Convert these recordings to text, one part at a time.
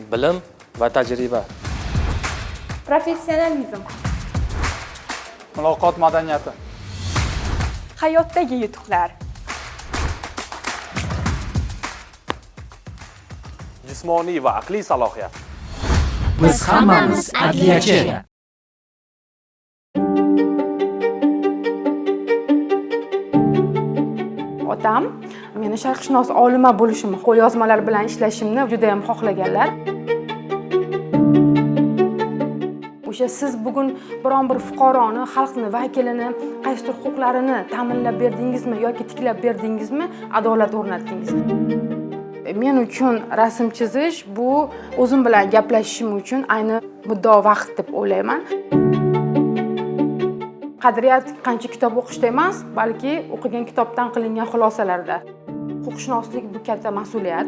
Bilim va tajriba. Professionalizm. Muloqot madaniyati. Hayotdagi yutuqlar. Jismoniy va aqliy salohiyat. Biz hammamiz adliyachi. Otam meni sharqshunos olima bo'lishimni, qo'lyozmalar bilan ishlashimni juda ham xohlaganlar. O'sha siz bugun biron bir fuqaroni, xalqni vakilini qaysidir huquqlarini ta'minlab berdingizmi yoki tiklab berdingizmi, adolat o'rnatdingiz. Men uchun rasm chizish bu o'zim bilan gaplashishim uchun ayni muddao vaqt deb o'ylayman. Qadriyat qancha kitob o'qishda emas, balki o'qigan kitobdan qilingan xulosalarda. Huquqshunoslik bu katta mas'uliyat.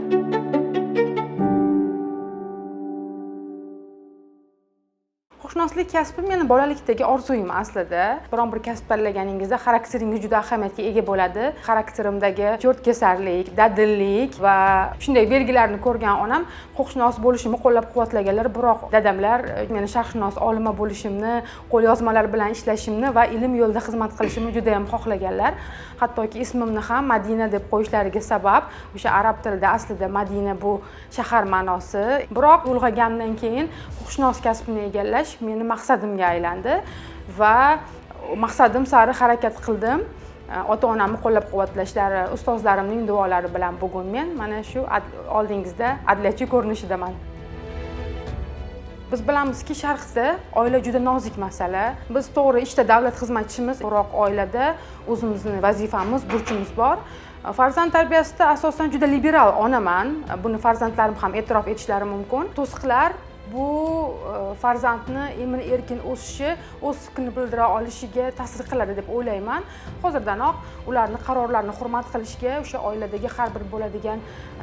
Huquqshunoslik kasbi meni bolalikdagi orzuyim aslida. Biron bir kasb tanlaganingizda xarakteringiz juda ahamiyatga ega bo'ladi. Xarakterimdagi cho'rtkesarlik, dadillik va shunday belgilarni ko'rgan onam huquqshunos bo'lishimni qo'llab-quvvatlaganlar, biroq dadamlar meni sharqshunos olima bo'lishimni, qo'lyozmalar bilan ishlashimni va ilm yo'lida xizmat qilishimni juda ham xohlaganlar. Hattoki ismimni ham Madina deb qo'yishlariga sabab o'sha arab tilida aslida Madina bu shahar ma'nosi. Biroq ulg'aygandan keyin huquqshunos kasbini egallash meni maqsadimga aylandi va maqsadim sari harakat qildim. Ota-onamni qo'llab-quvvatlashlari, ustozlarimning duolari bilan bugun men mana shu oldingizda adliyachi ko'rinishidaman. Biz bilamizki, sharqda oila juda nozik masala. Biz to'g'ri ishda davlat xizmatchimiz, biroq oilada o'zimizni vazifamiz, burchimiz bor. Farzand tarbiyasida asosan juda liberal onaman. Buni farzandlarim ham e'tirof etishlari mumkin. To'siqlar bu farzandni emin-erkin o'sishi, o'z fikrini bildira olishiga ta'sir qiladi deb o'ylayman. Hozirdanoq ularni qarorlarini hurmat qilishga, o'sha oiladagi har bir bo'ladigan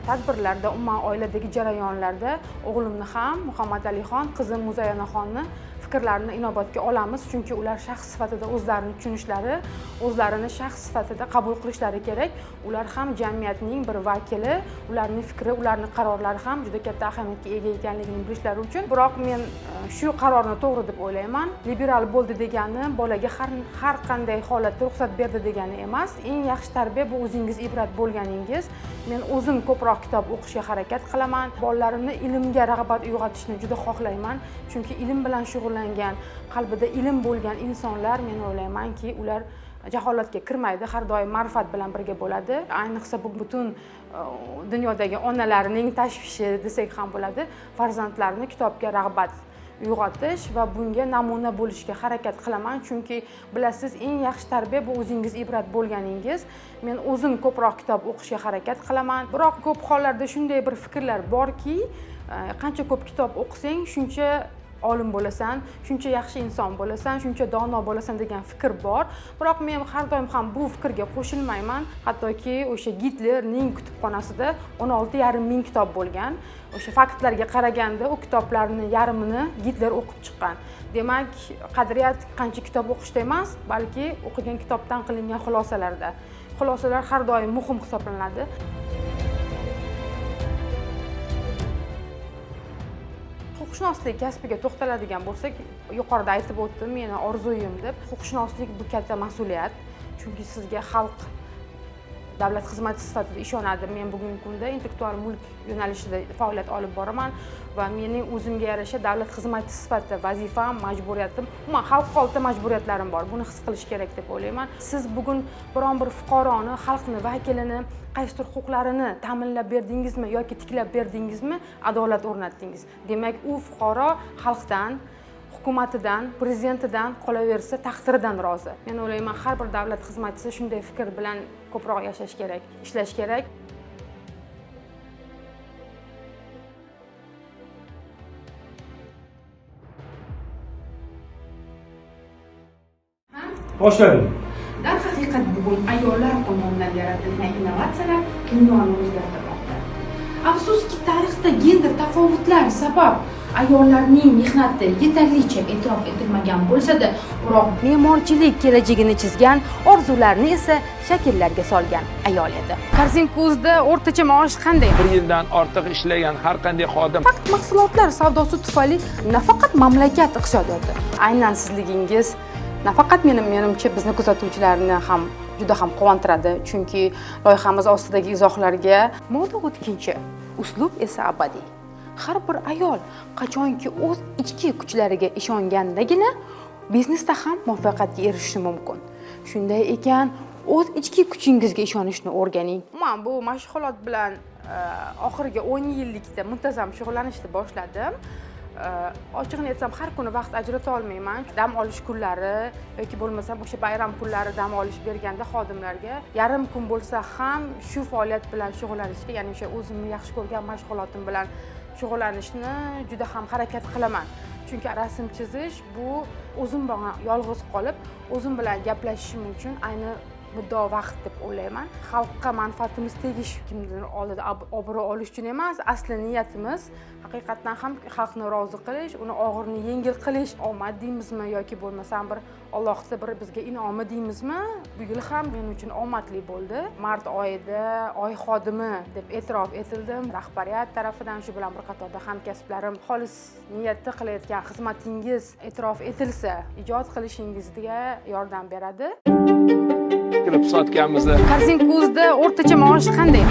tadbirlarda, umuman oiladagi jarayonlarda o'g'limni ham Muhammad Alixon, qizim Muzayyanaxonni fikrlarini inobatga olamiz, chunki ular shaxs sifatida o'zlarini tushunishlari, o'zlarini shaxs sifatida qabul qilishlari kerak. Ular ham jamiyatning bir vakili, ularning fikri, ularning qarorlari ham juda katta ahamiyatga ega ekanligini bilishlari uchun. Biroq men shu qarorni to'g'ri deb o'ylayman. Liberal bo'ldi degani bolaga har qanday holatda ruxsat berdi degani emas. Eng yaxshi tarbiya bu o'zingiz ibrat bo'lganingiz. Men o'zim ko'proq kitob o'qishga harakat qilaman. Bolalarimni ilmga rag'bat uyg'otishni juda xohlayman, chunki ilm bilan shug'ullangan, qalbida ilm bo'lgan insonlar, men o'ylaymanki, ular jaholatga kirmaydi, har doim ma'rifat bilan birga bo'ladi. Ayniqsa bu butun dunyodagi onalarning tashvishi desak ham bo'ladi, farzandlarini kitobga rag'bat uyg'otish va bunga namuna bo'lishga harakat qilaman, chunki bilasiz, eng yaxshi tarbiya bu o'zingiz ibrat bo'lganingiz. Men o'zim ko'proq kitob o'qishga harakat qilaman, biroq ko'p hollarda shunday bir fikrlar borki, qancha ko'p kitob o'qisang, shuncha olim bo'lasan, shuncha yaxshi inson bo'lasan, shuncha dono bo'lasan degan fikr bor. Biroq men har doim ham bu fikrga qo'shilmayman. Hattoki o'sha Gitlerning kutubxonasida 16,5 ming kitob bo'lgan. O'sha faktlarga qaraganda u kitoblarning yarmini Gitler o'qib chiqqan. Demak, qadriyat qancha kitob o'qishda emas, balki o'qigan kitobdan qilingan xulosalarda. Xulosalar har doim muhim hisoblanadi. Huquqshunoslik kasbiga to'xtaladigan bo'lsak, yuqorida aytib o'tdim, meni orzuyim deb. Huquqshunoslik bu katta mas'uliyat, chunki sizga xalq davlat xizmatchisi sifatida ishonadi. Men bugungi kunda intellektual mulk yo'nalishida faoliyat olib boraman va mening o'zimga yarasha davlat xizmatchisi sifatida vazifam, majburiyatim, umuman xalq oldida majburiyatlarim bor. Buni his qilish kerak deb o'ylayman. Siz bugun biron bir fuqaroni, xalqni vakilini qaysidir huquqlarini ta'minlab berdingizmi yoki tiklab berdingizmi, adolat o'rnatdingiz. Demak, u fuqaro xalqdan, hukumatidan, prezidentidan, qolaversa taqdiridan rozi. Men o'ylayman, har bir davlat xizmatchisi shunday fikr bilan ko'proq yashash kerak, ishlash kerak. Boshladik. Darhaqiqat bugun ayollar tomonidan yaratilgan innovatsiyalar dunyoni o'zgartirmoqda. Afsuski, tarixda gender tafovutlar sabab Ayollarning mehnati yetarlicha e'tirof etilmagan bo'lsa-da, biroq me'morchilik kelajagini chizgan, orzularni esa shakllarga solgan ayol edi. Korzinka.uzda o'rtacha maosh qanday? Bir yildan ortiq ishlagan har qanday xodim Faqat mahsulotlar savdosi tufayli nafaqat mamlakat iqtisodiyoti, aynan sizligingiz nafaqat meni, menimcha, bizni kuzatuvchilarni ham juda ham quvontiradi, chunki loyihamiz ostidagi izohlarga: "Moda o'tkinchi, uslub esa abadiy. Har bir ayol qachonki o'z ichki kuchlariga ishongandagina biznesda ham muvaffaqiyatga erishishi mumkin. Shunday ekan, o'z ichki kuchingizga ishonishni o'rganing." Man bu mashg'ulot bilan oxirgi 10 yillikda muntazam shug'ullanishni boshladim. Ochig'ini aytsam, har kuni vaqt ajrata olmayman. Dam olish kunlari yoki bo'lmasam o'sha bayram kunlari dam olish berganda xodimlarga yarim kun bo'lsa ham shu faoliyat bilan shug'ullanishga, ya'ni o'sha o'zimni yaxshi ko'rgan mashg'ulotim bilan shug'ullanishni juda ham harakat qilaman, chunki rasm chizish bu o'zim bilan yolg'iz qolib, o'zim bilan gaplashishim uchun ayni muddao vaqt deb o'ylayman. Xalqqa manfaatimiz tegish, kimnidir oldida obro' olish uchun emas. Asli niyatimiz haqiqatdan ham xalqni rozi qilish, uni og'irini yengil qilish. Omad deymizmi yoki bo'lmasam bir Allohni bir bizga in'omi deymizmi, bu yil ham men uchun omadli bo'ldi. Mart oyida oy xodimi deb e'tirof etildim rahbariyat tarafidan. Shu bilan bir qatorda hamkasblarim xolis niyatda qilayotgan xizmatingiz e'tirof etilsa, ijod qilishingizga yordam beradi. Qilib sotganmiz. Korzinka.uzda o'rtacha maosh qanday?